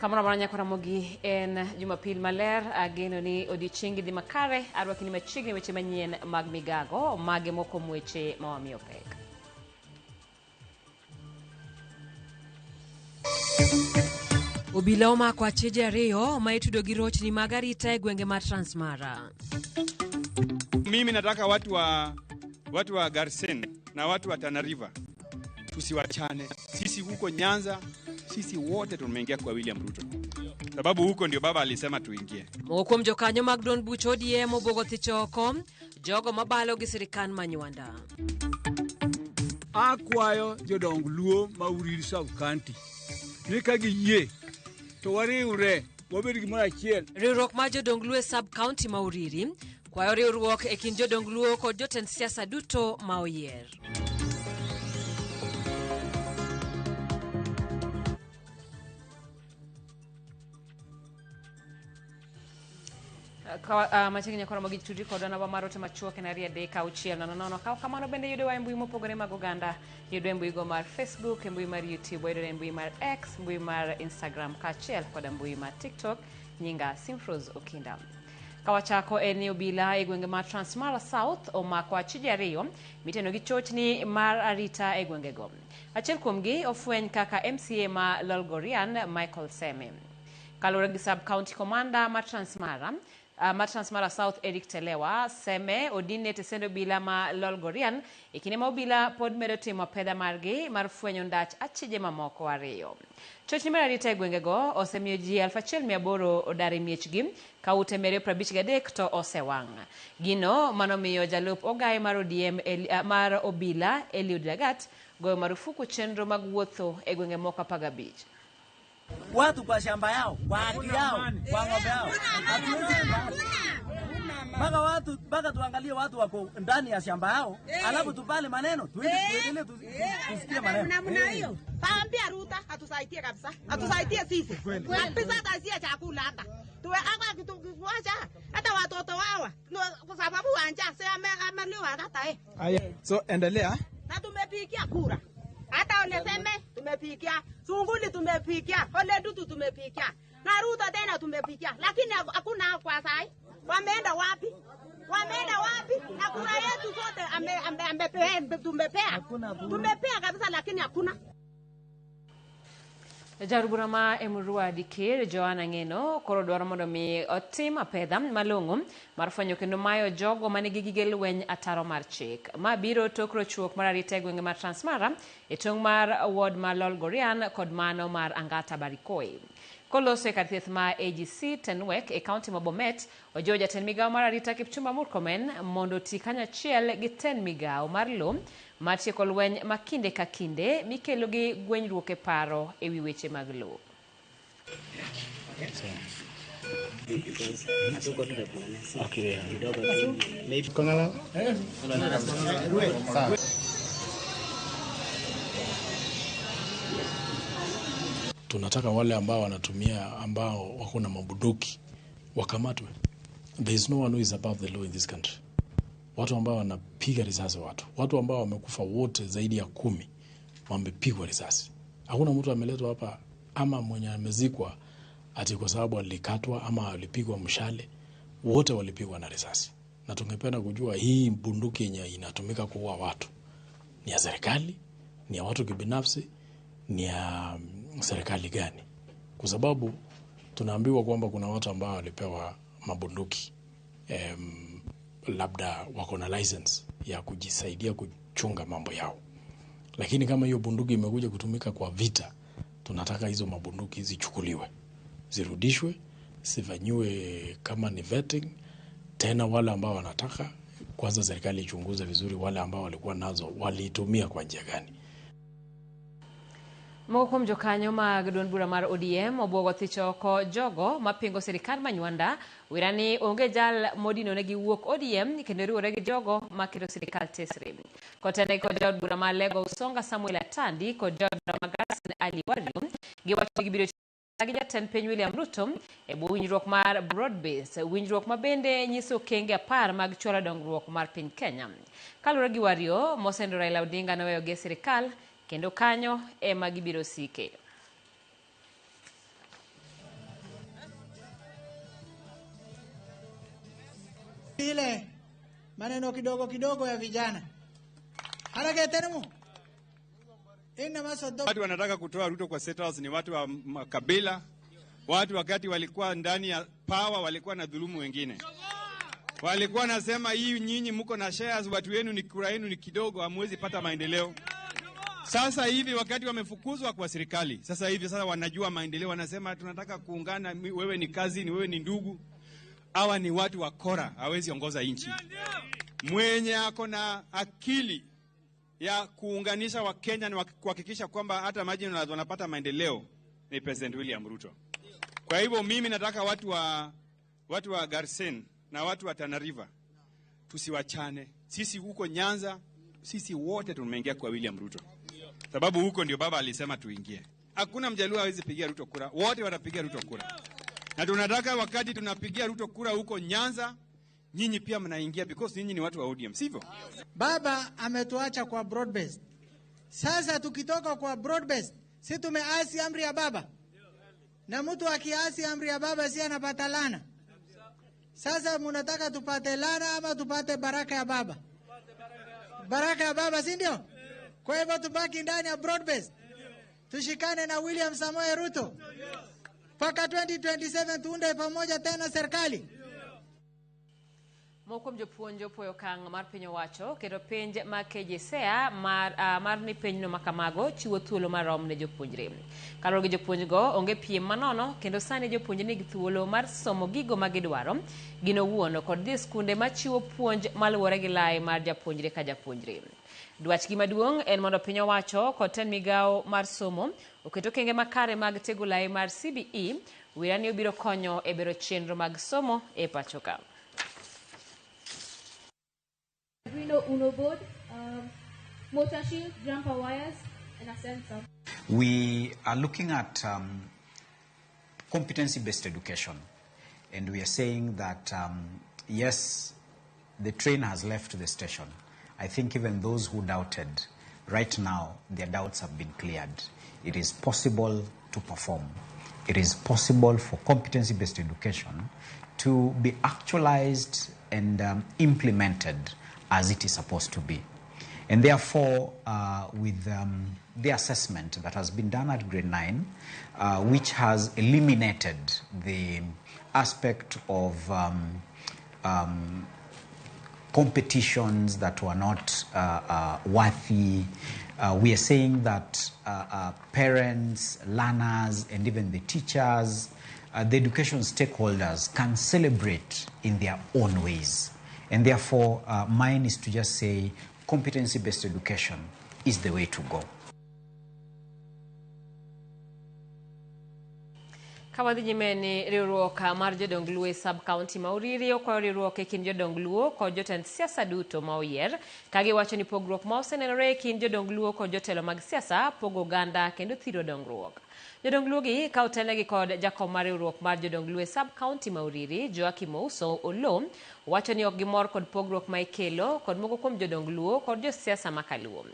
Kamoro amora nyako Ramogi en Jumapil maler, ageno ni odiochiengi dhi makare, arwaki ni machiegni weche manyien mag migago, mage moko weche ma wamiyo pek. Obila omako acheje ariyo ma itudo gi rochni mag arita e gwenge ma Transmara. Mimi nataka watu wa Garsen na watu wa Tana River tusiwachane. Sisi huko Nyanza, sisi wote tumeingia kwa William Ruto, sababu huko ndio baba alisema tuingie. Moko kuom jokanyo mag duond buch ODM obuogo thich oko jogo mabalo gi sirikal ma Nywanda. Akwayo jodong Luo ma Uriri Sub County ni ka giyie to wariwre wabed gimoro achiel. Riwruok mar jodong Luo e sub county ma Uriri kwayo riwruok e kind jodong Luo kod jotend siasa duto ma oyier. Machiegni nyako Ramogi tudri kodwa namba mar ote machuok en 23600. Kaw kamano bende yudowa e mbui mopogore mag oganda, yudo e mbui go mar Facebook, e mbui mar YouTube, wayudore e mbui mar X, mbui mar Instagram kaachiel koda mbui mar TikTok. Nyinga Simfros Okinda. Kawachako en ni obila e gwenge mar Transmara South omako achije ariyo miteno gi chochni mar arita e gwengego. Achiel kuomgi ofweny kaka MCA ma Lolgorian Michael Seme. Kaluwore gi Sub County Commander ma Transmara South Eric Telewa, Seme odinne tesend obila ma Lolgorian e kinde ma obila pod medo timo apedha margi mar fwenyo ndach achije mamoko ariyo. Chochni mar arita e gwengego osemiyo ji 1800 odar e miechgi ka ute mere 53 to osewang'. Gino manomiyo jalup ogaye mar ODM mar obila Eliud Lagat goyo marufuku chenro mag wuotho e gwenge moko 15. Watu kwa shamba yao, kwa haki yao, kwa ng'ombe yao. Hatuwezi kubali. Mpaka watu mpaka tuangalie watu wako ndani ya shamba yao, alafu tupale maneno, tuende tuendelee tusikie maneno. Namna hiyo. Taambia Ruto atusaidie kabisa. Atusaidie sisi. Kabisa hata chakula hata. Tuwe hapa kitu kifuacha hata watoto wawa. Kwa sababu wanja si ameliwa hata eh. Aya, so endelea. Na tumepigia kura. Hata Ole tumepigia, Sunguli tumepigia, Ole Dutu tumepigia. Na Ruto tena tumepigia. Lakini hakuna kwa sai. Wameenda wapi? Wameenda wapi? Na kura yetu zote tumepea. Tumepea kabisa lakini hakuna. Jaod bura ma Emurua Dikir Joanna Ng'eno koro dwaro mondo mi otim apedha malong'o mar fwenyo kendo mayo jogo manigi gige lweny ataro mar chik. Ma biro tok rochruok mar arita e gwenge mar Transmara e tong' mar ward ma Lolgorian kod mano mar Angata Barikoi. Koloso e kar thieth ma AGC Tenwek e kaunti ma Bomet, ojiwo jatend migawo mar arita Kipchumba Murkomen mondo oti kanyachiel gi tend migawo mar lowo mar tieko lweny ma kinde ka kinde mikelo gi gwenyruok e paro e wi weche mag lowo. Tunataka wale ambao wanatumia ambao wako na mabunduki wakamatwe. There is no one who is above the law in this country. Watu ambao wanapiga risasi watu ambao wamekufa wote zaidi ya 10 wamepigwa risasi. Hakuna mtu ameletwa hapa ama mwenye amezikwa ati kwa sababu alikatwa ama alipigwa mshale. Wote walipigwa na risasi. Na tungependa kujua hii bunduki yenye inatumika kuua watu ni ya serikali, ni ya watu kibinafsi, ni ya serikali gani? Kwa sababu tunaambiwa kwamba kuna watu ambao walipewa mabunduki labda wako na license ya kujisaidia kuchunga mambo yao, lakini kama hiyo bunduki imekuja kutumika kwa vita, tunataka hizo mabunduki zichukuliwe, zirudishwe, zifanyiwe kama ni vetting tena. Wale ambao wanataka kwanza, serikali ichunguze vizuri wale ambao walikuwa nazo waliitumia kwa njia gani. Moko kuom jokanyo mag duond bura mar ODM obwogo thich oko jogo mapingo sirikal ma Nywanda wira ni onge jal modinonegi wuok ODM kendo riwore gi jogo maketo sirikal tesre. Kotene kod jaod bura ma Lego Usonga Samuel Atandi kod jaod bura ma Garsen Ali Wario giwacho ni gibiro gi jatend piny William Ruto e bwo winjruok mar broad base, winjruok ma bende nyiso okenge 10 mag chwalo dongruok mar piny Kenya. Kaluwore gi Wario, mosendo Raila Odinga noweyogi e sirikal kendo kanyo ema gibiro sike. Ile maneno kidogo kidogo ya vijana haraketenmu Watu wanataka kutoa Ruto kwa State House ni watu wa makabila, watu wakati walikuwa ndani ya power walikuwa na dhulumu wengine. Walikuwa nasema hii nyinyi mko na shares, watu wenu ni kura yenu ni kidogo, hamwezi pata maendeleo. Sasa hivi wakati wamefukuzwa kwa serikali, sasa hivi sasa wanajua maendeleo, wanasema tunataka kuungana, wewe ni cousin, wewe ni ndugu. Hawa ni watu wa kora, hawezi ongoza nchi. Mwenye ako na akili ya kuunganisha Wakenya na kuhakikisha kwamba hata marginalized wanapata maendeleo ni President William Ruto. Kwa hivyo mimi nataka watu wa Garsen na watu wa Tana River tusiwachane. Sisi huko Nyanza, sisi wote tumeingia kwa William Ruto. Sababu huko ndio baba alisema tuingie. Hakuna Mjaluo hawezi pigia Ruto kura, wote watapigia Ruto kura. Na tunataka wakati tunapigia Ruto kura huko Nyanza, nyinyi pia mnaingia because nyinyi ni watu wa ODM, sivyo? Baba ametuacha kwa broad based. Sasa tukitoka kwa broad based, si tumeasi amri ya baba? Na mtu akiasi amri ya baba si anapata laana? Sasa mnataka tupate laana ama tupate baraka ya baba? Baraka ya baba, si ndio? Kwa hivyo tubaki ndani ya broad based. Tushikane na William Samoei Ruto mpaka 2027 tuunde pamoja tena serikali. Moko kuom jopuonj opuoyo okang' mar piny owacho keto penj mag KJSEA mar ni penjno makamago chiwo thuolo marom ne jopuonjre. Kaluwore gi jopuonjgo, onge piem manono kendo sani jopuonjre nigi thuolo mar somo gigo ma gidwaro gin owuon kod dhi e skunde machiwo puonj maluwore gi lai mar japuonjre ka japuonjre. Dwachgi maduong' en mondo piny owacho kod tend migawo mar somo oket okenge makare mag tego lai mar CBE wira ni obiro konyo e bero chenro mag somo e pacho ka. Arduino Uno board, motor shield, jumper wires, and a sensor. We are looking at competency-based education, and we are saying that, yes, the train has left the station. I think even those who doubted, right now, their doubts have been cleared. It is possible to perform. It is possible for competency-based education to be actualized and implemented as it is supposed to be. And therefore, with the assessment that has been done at grade 9, which has eliminated the aspect of competitions that were not worthy, we are saying that parents, learners, and even the teachers, the education stakeholders can celebrate in their own ways. And therefore, mine is to just say competency-based education is the way to go. Ka wadhi nyime ni riwruok mar jodong Luo e sub-county ma Uriri okwayo riwruok e kind jodong Luo kod jotend siasa duto ma oyier, ka giwacho ni pogruok ma osenenore e kind jodong Luo kod jotelo mag siasa pogo oganda kendo thiro dongruok. Jodong Luo gi ka otelnegi kod jakom mar riwruok mar jodong Luo e sub-county ma Uriri, Joakim Ouso Oloo, wacho ni ok gimor kod pogruok ma ikelo kod moko kuom jodong Luo kod josiasa ma kaluo.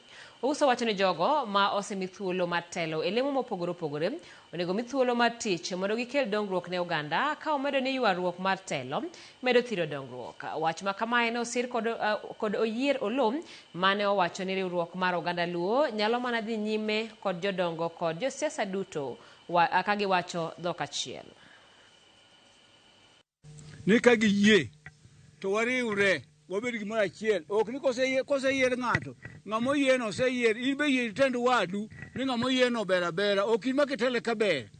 Ouso wacho ni jogo ma osemi thuolo mar telo e lemo mopogore opogore onego mi thuolo mar tich mondo gikel dongruok ne oganda, ka omedo ni ywaruok mar telo medo thiro dongruok. Wach ma kamae ne osir kod Oyier Oloo mane owacho ni riwruok mar oganda Luo nyalo mana dhi nyime kod jodongo kod josiasa duto ka giwacho dhok achiel. Ni ka giyie to wariwre wabed gimoro achiel. Ok ni koseyier ng'ato, ng'ama oyieno oseyier, in be yie itend wadu ni ng'ama oyieno ber abera, ok in ma kitele ka ber.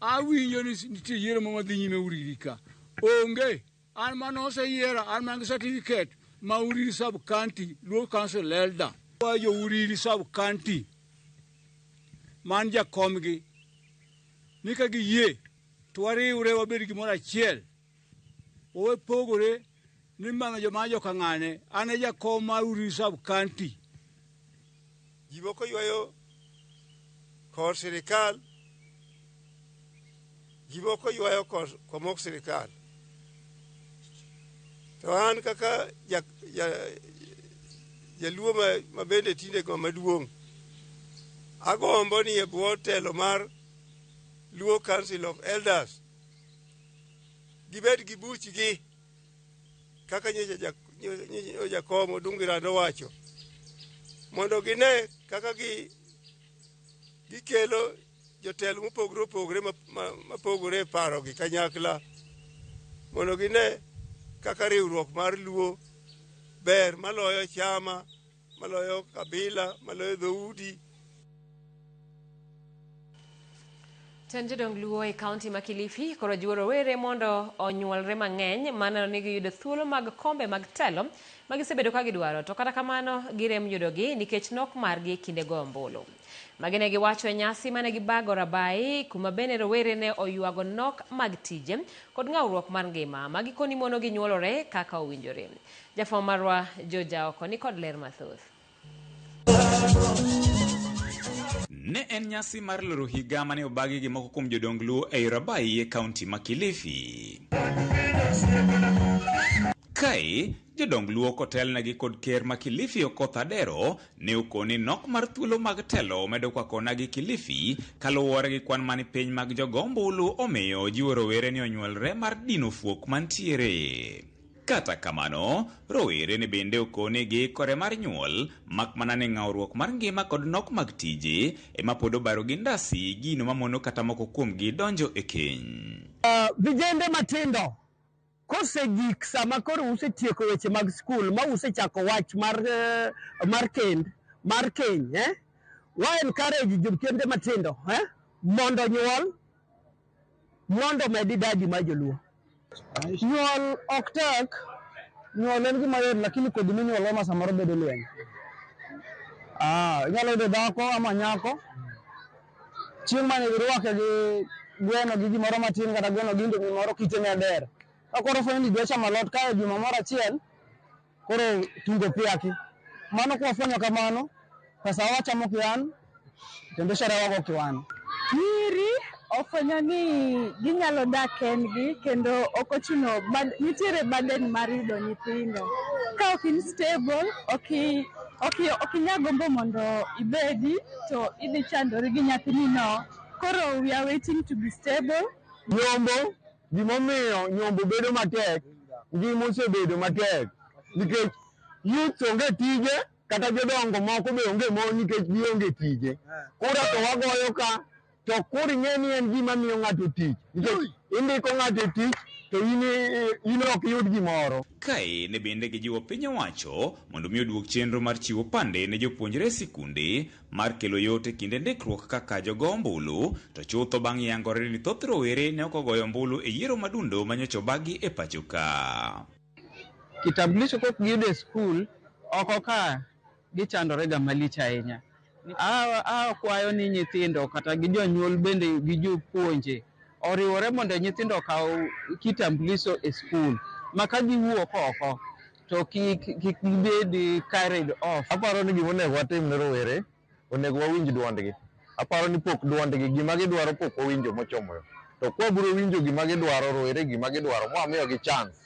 Awinjo ni nitie yiero ma madhi nyime Uriri ka. Onge, an mane oseyiera, an man gi certificate ma Uriri sub county Luo Council Elder. Wa jo Uriri sub county man jakomgi ni ka giyie to wariwre wabed gimoro achiel. Wawe pogore ni mana joma joka ng'ane, an e jakom mar Uriri sub county. Ji moko ywayo kor sirikal, ji moko ywayo kor komok sirikal. To an kaka jaluo ma bende tinde ng'ama maduong', agombo ni e bwo telo mar Luo Council of Elders gibed gi buchgi kaka nyocha jakom Odungi Rando wacho, mondo gine kaka gikelo jotelo mopogore opogore mapogore e parogi kanyakla, mondo gine kaka riwruok mar Luo ber maloyo chama, maloyo kabila, maloyo dhoudi. Tend jodong Luo e kaunti ma Kilifi koro jiwo rowere mondo onyuolre mang'eny maneno ni giyudo thuolo mag kombe mag telo ma gisebedo ka gidwaro, to kata kamano girem yudogi nikech nok margi e kinde goyo ombulu. Magi ne giwacho e nyasi mane gibago Rabai, kuma bende rowere ne oywago nok mag tije kod ng'awruok mar ngima ma gikoni mono ginyuolore kaka owinjore. Jafwambo marwa Joja oko ni kod ler mathoth. Ne en nyasi mar loro higa mane obagi gi moko kuom jodong Luo ei Rabai e kaunti ma Kilifi. Kae, jodong Luo kotelnegi kod ker ma Kilifi Okoth Adero ne okoni nok mar thuolo mag telo omedo kwakonagi Kilifi kaluwore gi kwan mani piny mag jogo ombulu, omiyo jiwo rowere ni onyuolre mar dino fuok mantiere. Kata kamano, rowere ne bende okoni giikore mar nyuol, mak mana ni ng'awruok mar ngima kod nok mag tije ema pod obaro gi ndasi gino mamono kata moko kuomgi donjo e keny. Vijende matindo, kosegik sama koro usetieko weche mag skul ma usechako wach mar kend, mar keny, Wa encourage jokende matindo, mondo nyuol, mondo med idadi mar joluo. Nyuol ok tek, nyuol en gima yot, lakini kodhi minyuolo ma samoro bedo lweny. Inyalo yudo dhako ama nyako, chieng' mane girwake gi gweno gi gimoro matin kata gweno gi indomie moro kite ne ber. Ka koro ofwenyo ni dwa chamo alot kae juma moro achiel, koro tungo piaki. Mano kwafwenyo kamano, pesa wachamo kian, kendo sherehe wago kiwan. Nyiri ofwenyo ni ginyalo dak kendgi kendo ok ochuno nitiere burden mar yudo nyithindo. Ka ok in stable, ok inyal gombo mondo ibedi to idhi chandori gi nyathini no. Koro we are waiting to be stable. Nyombo, gimomiyo nyombo bedo matek, ngima osebedo matek nikech youth onge tije, kata jodongo moko be onge mon nikech gionge tije. Kura to wagoyo ka, to koro ing'e ni en gima miyo ng'ato tich, nikech indiko ng'ato e tich to in ok iyud gimoro. Kae ne bende gijiwo piny owacho mondo mi oduok chenro mar chiwo pande ne jopuonjre e sikunde mar kelo yot e kinde ndikruok kaka jogo ombulu, to chutho bang' yangore ni thoth rowere ne ok ogoyo ombulu e yiero madundo manyocha obagi e pacho ka. Kitambulisho kok giyudo e skul, oko ka gichandore ga malich ahinya. Akwayo ni nyithindo kata gi jonyuol bende gi jopuonje oriwore mondo nyithindo okaw kitambulisho e skul ma ka giwuok oko to kik gibed carried off. Aparo ni gima onego watim ne rowere, onego wawinj duondgi. Aparo ni pok duondgi, gima gidwaro pok wawinjo mochomo yo. To kwabiro winjo gima gidwaro, rowere gima gidwaro, mwamiyogi chance,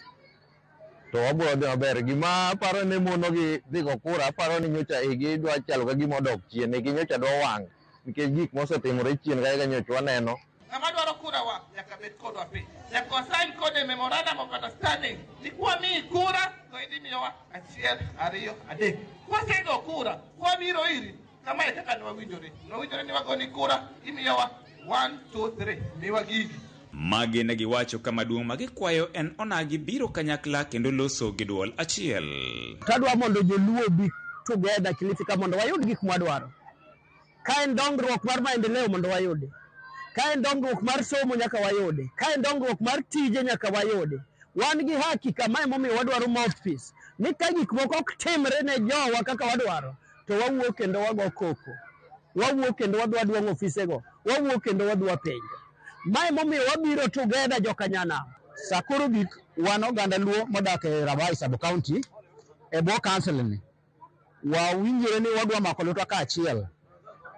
to wabiro dhi maber. Gima aparo ni monogi dhi go kura, aparo ni nyocha igi dwa chalo ka gima odok chien, igi nyocha dwa wang', nikech gik mosetimore chien ka nyocha waneno. Ng'ama dwaro kura wa nyaka bed kodwa piny. Nyaka wasign kode memorandum of understanding ni kwamiyi kura to idhi miyowa 1, 2, 3. Kwasego kura, kwabiro iri, kamae kaka ne wawinjore. Ne wawinjore ni wagoni kura, imiyowa 1, 2, 3, miwa gigi. Magi ne giwacho kama duong' ma gikwayo en onagi biro kanyakla kendo loso gi duol achiel. Tadwa mondo joluo obi together Kilifi ka mondo wayud gik mwadwaro. Ka en dongruok mar maendeleo mondo wayudi. Ka en dongruok mar somo nyaka wayudi. Ka en dongruok mar tije nyaka wayudi. Wan gi haki kama emomiyo wadwaro mouthpiece. Ni ka gik moko ok timre ne jowa kaka wadwaro, to wawuok kendo wago koko. Wawuok kendo wadwa duong'o ofisego. Wawuok kendo wadwa penjo. Ma emomiyo wabiro together jokanyanam. Sakuru gik wan oganda Luo modak e Rabai sub county e bwo council ni wawinjore ni wadwa mako lwetwa kaachiel.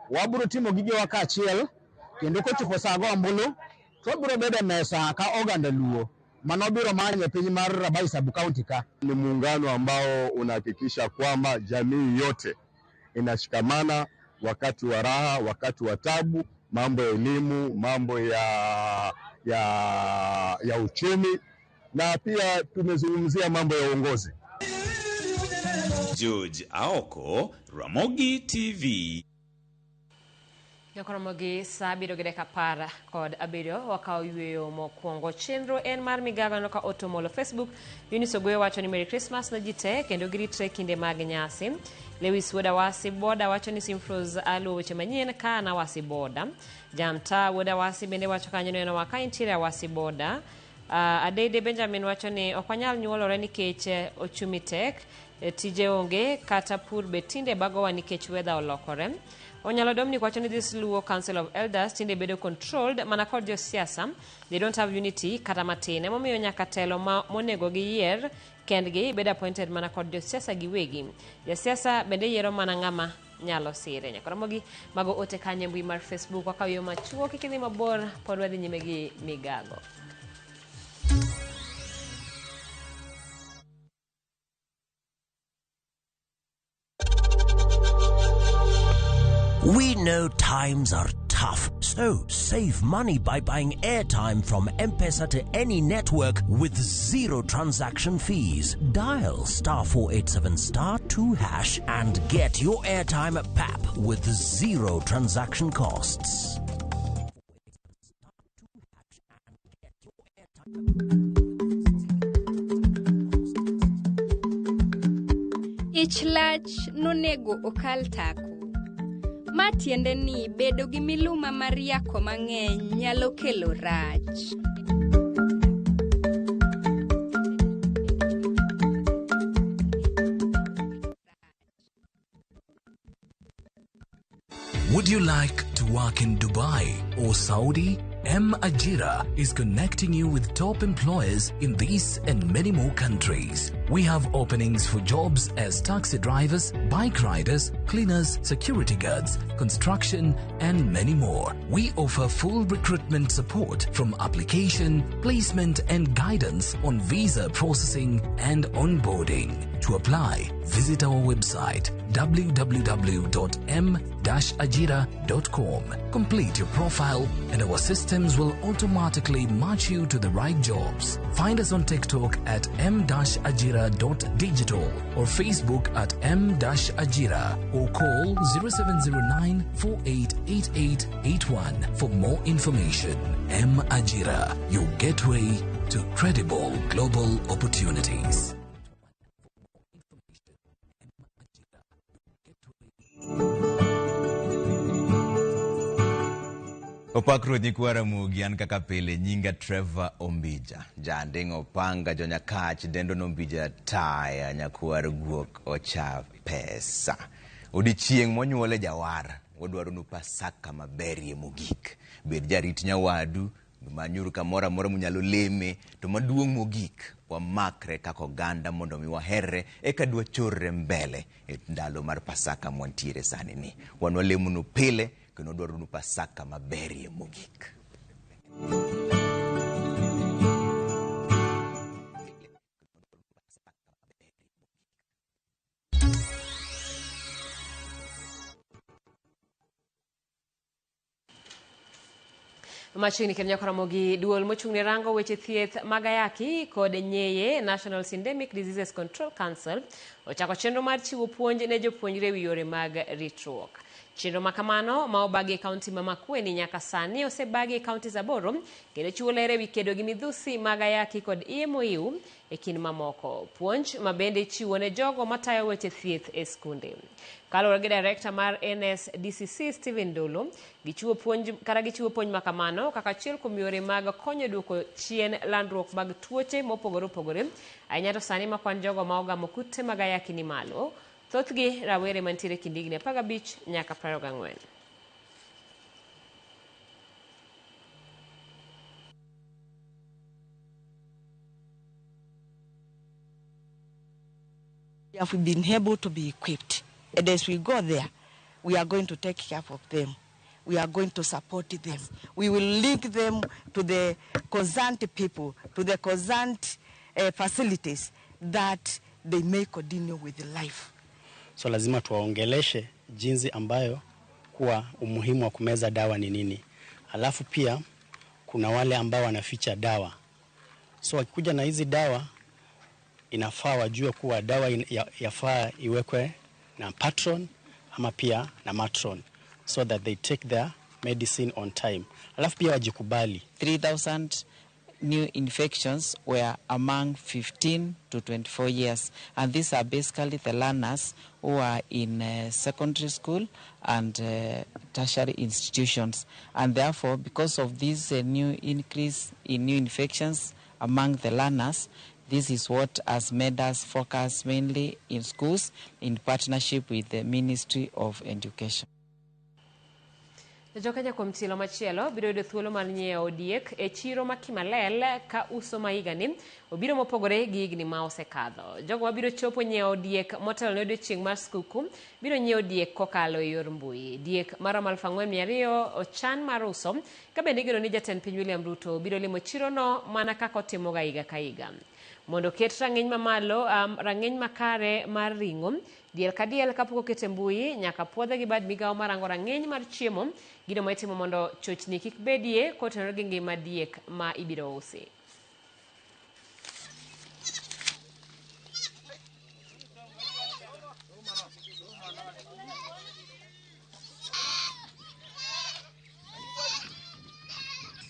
Wabiro timo gigewa kaachiel kendo kochopo saa go ombulu to wabiro bedo e mesa ka oganda Luo mano biro manyo e piny mar Rabai sub county ka. Ni muungano ambao unahakikisha kwamba jamii yote inashikamana wakati wa raha, wakati wa tabu, mambo ya elimu, mambo ya uchumi na pia tumezungumzia mambo ya uongozi. George Aoko, Ramogi TV. Nyakoromo gi saa 7:17 wakawo yweyo mokwongo. Chenro en mar migago no ka Otomolo Facebook. Eunice Ogoyo wacho ni Merry Christmas ne ji te kendo giritre kinde mag nyasi. Lewis Wuoda Wasi Boda wacho ni Simfros aluwo weche manyien ka na Wasi Boda. Jamta Wuoda Wasi bende wacho kanyo neno wa ka intiere Wasi Boda. Adede Benjamin wacho ni ok wanyal nyuolore nikech ochumi tek, tije onge kata pur be tinde bagowa nikech weather olokore. Onyalo Dominic wacho ni this Luo Council of Elders tinde bedo controlled mana kod josiasa. They don't have unity kata matin. Emomiyo nyaka telo ma monego giyier kendgi bedo appointed mana kod josiasa giwegi. Jasiasa bende yiero mana ng'ama nyalo sire. Nyakoromogi mago ote kanye mbui mar Facebook wakaw yo machuok kik idhi mabor pod wadhi nyime gi migago. We know times are tough, so save money by buying airtime from M-Pesa to any network with zero transaction fees. Dial *487*2# and get your airtime at PAP with zero transaction costs. Ich lach nonego okal tako. Ma tiende ni bedo gi miluma mar yako mang'eny nyalo kelo rach. Would you like to work in Dubai or Saudi? M Ajira is connecting you with top employers in these and many more countries. We have openings for jobs as taxi drivers, bike riders, cleaners, security guards, construction, and many more. We offer full recruitment support from application, placement, and guidance on visa processing and onboarding. To apply, visit our website www.m-ajira.com. Complete your profile and our systems will automatically match you to the right jobs. Find us on TikTok at m-ajira.digital or Facebook at m-ajira or call 0709 488881 for more information. M Ajira, your gateway to credible global opportunities. Opak ruoth nyikwa Ramogi, an kaka pile nyinga Trevor Ombija. Janding' opanga jonyakach dendo nombija taya nyakwar guok ocha pesa. Odiechieng' monyuole jawar, wadwaro nu Pasaka maberie mogik. Bed jarit nyawadu, manyuru kamoro amora munyalo leme, to maduong' mogik wamakre kaka oganda mondo mi waherre eka dwachorre mbele e ndalo mar Pasaka mwantiere sani ni. Wan walemonu pile kendo wadwaro nu Pasaka maberie mogik. Machiegni kendo nyaka Ramogi duol mochung' ne rango weche thieth mag ayaki kod nyeye National Syndemic Diseases Control Council ochako chenro mar chiwo puonj ne jopuonjre ewi yore mag ritruok. Chenro ma kamano ma obagi e kaunti ma Makueni nyaka sani osebagi e kaunti 8 kendo chiwo ler ewi kedo gi midhusi mag ayaki kod iye moyiw e kind mamoko. Puonj ma bende ichiwo ne jogo matayo weche thieth e skunde. Kaluwore gi director mar NSDCC Stephen Ndolo, gichiwo puonj kata gichiwo puonj ma kamano kaka achiel kuom yore mag konyo duoko chien landruok mag tuoche mopogore opogore ahinya to sani ma kwan jogo ma ogamo kute mag ayaki ni malo. Thothgi rawere mantiere kind higni 15 nyaka 24. We have been able to be equipped, and as we go there, we are going to take care of them. We are going to support them. We will link them to the concerned people, to the concerned facilities that they may continue with life. So lazima tuwaongeleshe jinsi ambayo kuwa umuhimu wa kumeza dawa ni nini. Alafu pia kuna wale ambao wanaficha dawa. So wakikuja na hizi dawa inafaa wajue kuwa dawa yafaa iwekwe na patron ama pia na matron so that they take their medicine on time. Alafu pia wajikubali. 3,000 new infections were among 15 to 24 years, and these are basically the learners who are in secondary school and tertiary institutions. And therefore, because of this new increase in new infections among the learners, this is what has made us focus mainly in schools in partnership with the Ministry of Education. Jokenya kuom tielo machielo biro yudo thuolo mar nyiewo diek e chiro ma Kimalel ka uso ma higani obiro mopogore gi higni ma osekadho. Jogo mabiro chopo nyiewo diek motelo ne odiochieng' mar skuku biro nyiewo diek kokalo e yor mbui. Diek maromo 4,200 ochan mar uso ka bende igeno ni jatend piny William Ruto biro limo chirono mana kaka otimoga higa ka higa. Mondo oket rang'iny mamalo, rang'iny makare mar ring'o, diel ka diel kapok oket e mbui nyaka puodhe gi bad migawo marango rang'iny mar chiemo, gino ma itimo mondo chochni kik bedie kotenore gi ngima diek ma ibiro usi.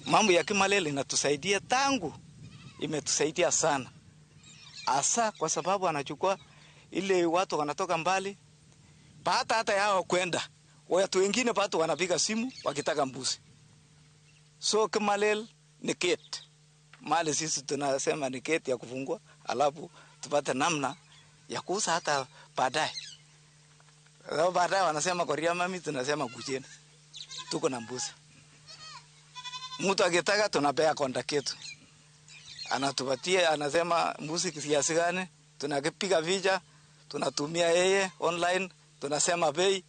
Mambo ya Kimalel inatusaidia tangu, imetusaidia sana. Asa kwa sababu anachukua ile watu wanatoka mbali, pata hata yao kwenda. Watu wengine watu wanapiga simu wakitaka mbuzi. So Kimalel ni gate. Mali sisi tunasema ni gate ya kufungua, alafu tupate namna ya kuuza hata baadaye. Baadaye wanasema koria mami, tunasema kujeni. Tuko na mbuzi. Mtu akitaka tunapea contact yetu. Anatupatia, anasema mbuzi kiasi gani, tunakipiga picha, tunatumia yeye online, tunasema bei,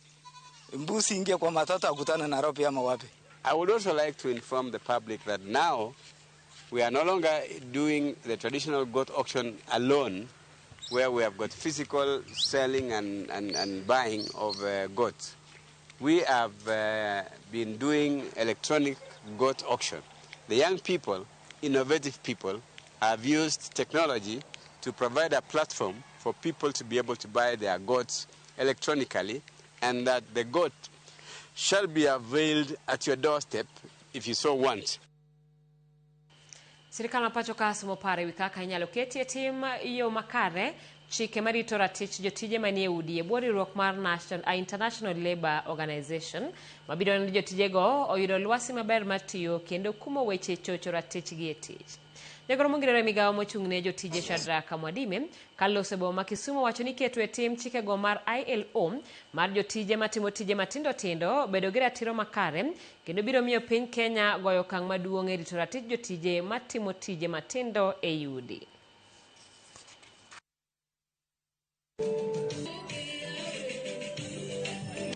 mbuzi ingie kwa matatu akutane Nairobi ama wapi. I would also like to inform the public that now we are no longer doing the traditional goat auction alone, where we have got physical selling and buying of goats. We have been doing electronic goat auction. The young people, innovative people, have used technology to provide a platform for people to be able to buy their goats electronically, and that the goat shall be availed at your doorstep if you so want. Sirikal ma pacho ka somo paro ewi kaka inyalo ketie tim yo makare chike marito ratich jotije manie udi e bwo riwruok mar International Labour Organization mabiro neno ni jotijego oyudo lwasi maber mar tiyo kendo kumo weche chocho ratichgi e tich. Jagoro mongirore migawo mochung' ne jotije Shadrack Mwadime kaloso e boma ma Kisumu wacho ni keto e tim chikego mar ILO mar jotije matimo tije matindo tindo bedo gi ratiro makare kendo biro miyo piny Kenya goyo okang' maduong' e rito ratich jotije matimo tije matindo e udi.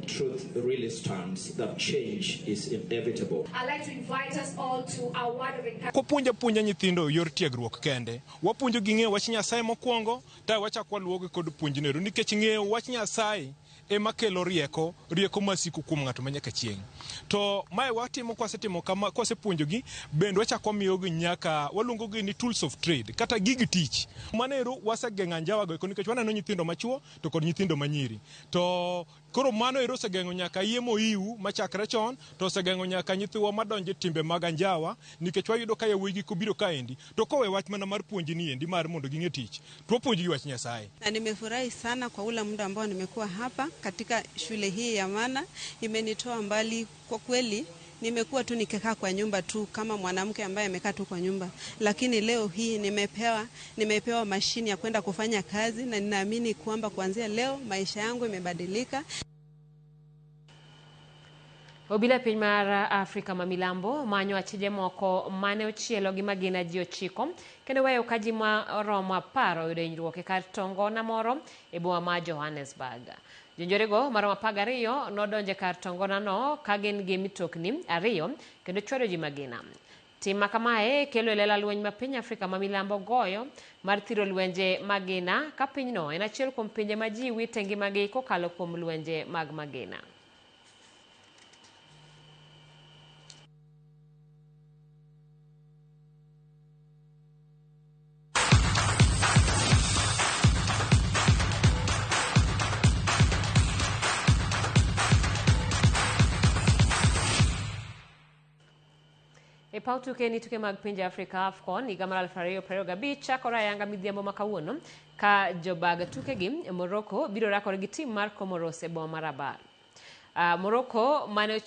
Truth really stands that change is inevitable. I'd like to invite us all to our word of encouragement. Kopuonja puonja nyithindo yor tiegruok kende. Wapuonjo gi ng'eyo wach Nyasaye mokwongo, ta wachak waluwogi kod puonjnero nikech ng'eyo wach Nyasaye ema kelo rieko, rieko masiko kuom ng'ato ma nyaka chieng'. To mae watimo kwasetimo kama, kwasepuonjogi, bende wachako wamiyogi nyaka waluongogi ni tools of trade kata gig tich. Mano ero wasegeng'o anjawa go eko nikech waneno nyithindo machuo to kod nyithindo manyiri. To koro mano ero osegeng'o nyaka iye moiu machakre chon, to osegeng'o nyaka nyithiwa madonjo e timbe mag anjawa, nikech wayudo ka yawuoyi kobiro kaendi to kowe wach mana mar puonji ni endi mar mondo ging'e tich, to wapuonjgi wach Nyasaye. Na nimefurahi sana kwa ule muda ambao nimekuwa hapa katika shule hii ya Mana. Imenitoa mbali kwa kweli. Nimekuwa tu nikikaa kwa nyumba tu kama mwanamke ambaye amekaa tu kwa nyumba, lakini leo hii nimepewa mashini ya kwenda kufanya kazi, na ninaamini kwamba kuanzia leo maisha yangu imebadilika. Obila piny mar Afrika ma milambo manyo achije moko mane ochielo gi magina ji 9 kendo weyo ka ji maromo 10 oyudo hinyruok e kar tongona moro e boma ma Johannesburg. Jonjorego maromo 12 nodonjo e kar tongonano ka gin gi mitokni 2 kendo chwado ji magina. Tim ma kamae kelo e lela lweny ma piny Afrika ma milambo goyo mar thiro lwenje magina ka pinyno en achiel kuom pinje ma ji wite ngimagi kokalo kuom lwenje mag magina. E paw tuke ni tuke mag pinje Afrika AFCON higa mar 2025 chakore ayanga midhiambo ma kawuono ka jobag tukegi Morocco biro rakore gi tim mar Comoros e boma mar Rabat. Morocco mane